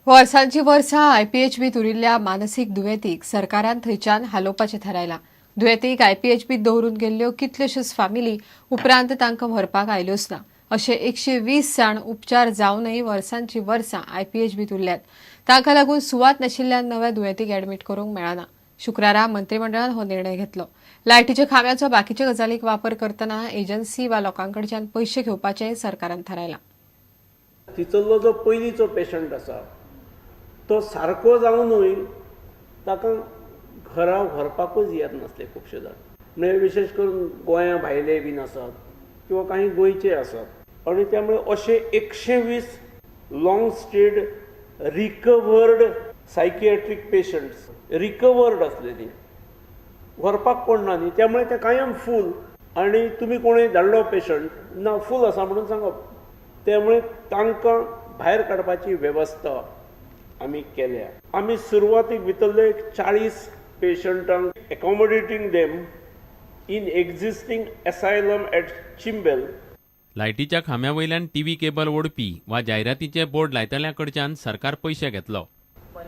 वर्सांची वर्सां आयपीएचबीत उरिल्ल्या मानसीक दुयेंतीक सरकारान थंयच्यान हालोवपाचें थारायलां. दुयेंतीक आयपीएचबीत दवरून गेल्ल्यो कितल्योश्योच फामिली उपरांत तांकां व्हरपाक आयल्योच ना. अशे 120 जाण उपचार जावनय वर्सांची वर्सां आयपीएचबीत उरल्यात. तांकां लागून सुवात नाशिल्ल्यान नव्या दुयेंतीक ऍडमीट करूंक मेळना. शुक्रारा मंत्रिमंडळान हो निर्णय घेतलो. लायटीच्या खांब्याचो बाकीच्या गजालीक वापर करतना एजन्सी वा लोकांकडच्यान पयशे घेवपाचें सरकारान थारायलां. तितलो जो पयलींचो पेशंट आसा तो सारको जावनूय ताका घरा व्हरपाकूच येत नासले खुबशे जाण, म्हणजे विशेश करून गोंया भायले बीन आसात किंवा काही गोंयचे आसात. आनी त्यामुळे अशे 120 long stayed recovered psychiatric patients recovered आसलेली व्हरपाक कोण ना न्ही, त्यामुळे ते कायम फूल. आनी तुमी कोणूय धाडलो पेशंट ना फूल आसा म्हणून सांगप, त्यामुळे तांकां भायर काडपाची वेवस्था आमी केल्या. आमी सुरवातीक भितरले 40 पेशंटांक accommodating them in existing asylum at Chimbel. लायटीच्या खांब्या वयल्यान टीव्ही केबल ओडपी वा जायरातीचे बोर्ड लायतल्या कडच्यान सरकार पयशे घेतलो.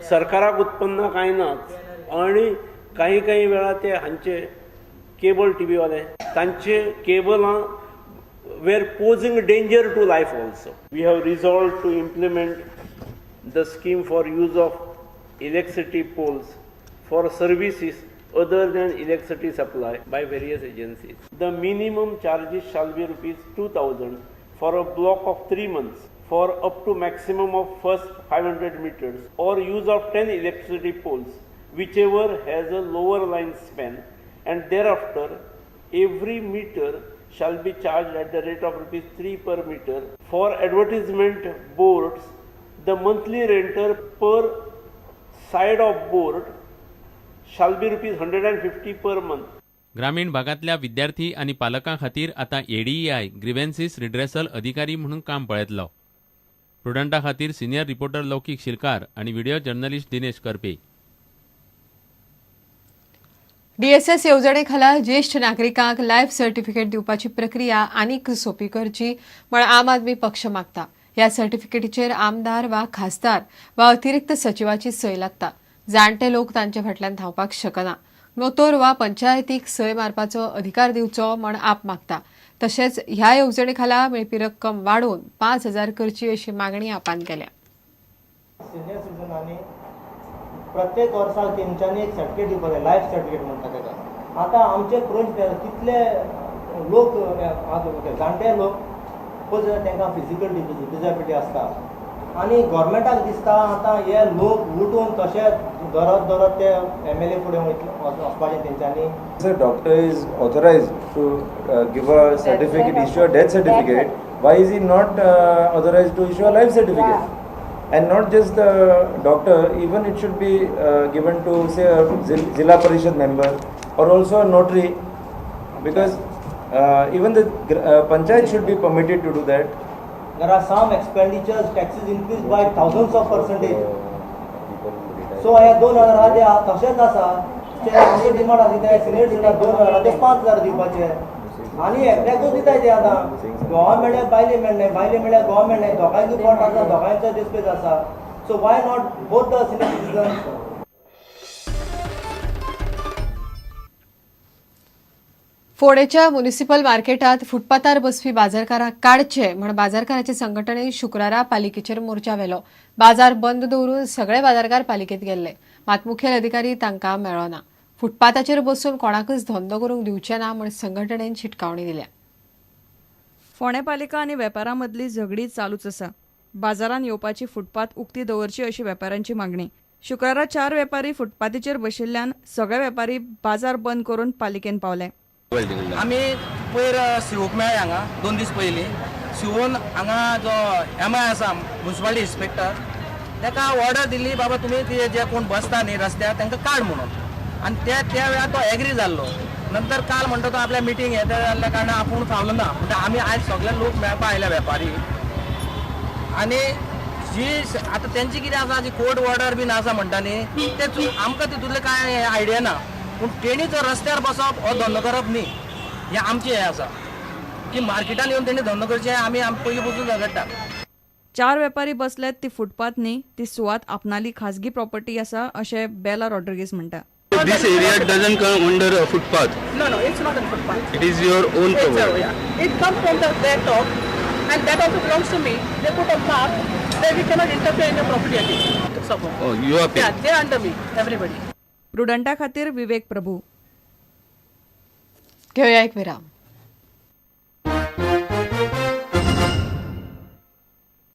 सरकाराक उत्पन्न कांय नाच आनी काही काही वेळा ते हांचे केबल टीव्ही वाले तांचे केबलां were posing danger to life also. We have resolved to implement the scheme for use of electricity poles for services other than electricity supply by various agencies. The minimum charges shall be rupees 2,000 for a block of 3 months for up to maximum of first 500 meters or use of 10 electricity poles, whichever has a lower line span, and thereafter every meter shall be charged at the rate of rupees 3 per meter. For advertisement boards, the monthly renter per side of board shall be rupees 150 per month. ग्रामीण भागांतल्या विद्यार्थी आनी पालकां खातीर आतां ADEI ग्रिव्हन्सीस redressal अधिकारी म्हणून काम पळयतलो. प्रुडंटा खातीर सिनियर रिपोर्टर लौकीक शिलकार आनी video journalist Dinesh Karpe. DSS येवजणे खाला ज्येष्ठ नागरिकांक लायफ सर्टिफिकेट दिवपाची प्रक्रिया आनीक सोपी करची म्हण आम आदमी पक्ष मागता. ह्या सर्टिफिकेटीचेर आमदार वा खासदार वा अतिरिक्त सचिवाची सय लागता. जाणटे लोक तांचे फाटल्यान धांवपाक शकना. नोतोर वा पंचायतीक सय मारपाचो अधिकार दिवचो म्हण आप मागता. तशेंच ह्या येवजणे खाला मेळपी रक्कम वाडोवन 5,000 करची अशी मागणी आपान केल्या. सिनियर सिटीजनांनी प्रत्येक वर्साक तेंच्यांनी एक सर्टिफिकेट दिवपाक जाय, लायफ सर्टिफिकेट म्हणटा तेका. आतां आमचे क्रोच कितले लोक जाणटे लोक पळय जाल्यार तांकां फिजिकल डिसेबिलिटी आसता आनी गोवोरमेंटाक दिसता आतां हे लोक उठून तशे दरत दरत ते एमएलए फुडें वचपाचें तेंच्यांनी. Sir, doctor is authorized to give a certificate, issue a death certificate. Why is he not authorized to issue a life certificate? Yeah. And not just the doctor, even it should be given to say a Zilla Parishad member or also a notary, because even the panchayat should be permitted to do that. There are some expenditures, taxes increased by thousands of percentage. So हे 2,000 ते तशेंच आसा. आमचे demand आसा ते senior citizen 2,000 ते 5,000 दिवपाचे आनी एकट्याकूच दिताय ते. आतां घोवा मेळ्ळ्यार बायले मेळ्ळें, बायले मेळ्ळ्यार घोवा मेळ्ळें, दोगांयकूय पोट आसा, दोगांयचो डिस्पेज आसा. So why not both the senior citizen? फोंडेच्या म्युनिसिपल मार्केटात फुटपाथार बसपी बाजारकारांक काडचे म्हण बाजारकाराचे संघटनेन शुक्रारा पालिकेचेर मोर्चा व्हेलो. बाजार बंद दवरून सगळे बाजारकार पालिकेत गेल्ले, मात मुखेल अधिकारी तांकां मेळ्ळो ना. फुटपाथाचेर बसून कोणाकच धंदो करूंक दिवचे ना म्हण संघटनेन शिटकावणी दिल्या. फोंडें पालिका आनी वेपारां मदली झगडी चालूच आसा. बाजारान येवपाची फुटपाथ उक्ती दवरची अशी वेपाऱ्यांची मागणी. शुक्रारा 4 वेपारी फुटपाथीचेर बशिल्ल्यान सगळे वेपारी बाजार बंद करून पालिकेन पावले. आमी पयर शिवूंक मेळ्ळे हांगा 2 दीस पयलीं. शिवून हांगा जो एम I आसा म्युनिसिपालिटी इन्स्पेक्टर ताका ऑर्डर दिली बाबा तुमी ते जे कोण बसता न्ही रस्त्यार तांकां काड म्हणून. आनी त्या वेळार तो एग्री जाल्लो. नंतर काल म्हणटा तो आपल्या मिटींग हे जाल्ल्या कारणान आपूण पावलो ना. म्हणटा आमी आयज सगळे लोक मेळपा आयल्या वेपारी. आनी जी आतां तेंची कितें आसा जी कोर्ट ऑर्डर बीन आसा म्हणटा न्ही ते आमकां तितूंतलें कांय आयडिया ना. पूण तेणी जो रस्त्यार बसप हो धंदो करप न्ही, हें आमचें हें आसा की मार्केटान येवन तेणी धंदो करचें. आमी पयलीं पसून झगडटा. चार वेपारी बसल्यात ती फुटपाथ न्ही, ती सुवात आपणाली खाजगी प्रॉपर्टी आसा अशें बेला रॉड्रिगीस म्हणटा. This area doesn't come under a footpath. No, it's not a footpath. It is your own It's a, property. Yeah. It comes from their top, and that also belongs to me. They put a mark that we cannot interfere in your property again. Suppose. Oh, you are paying. Yeah, they are under me, everybody. प्रुडंटा खातीर विवेक प्रभू. घेवया एक विराम.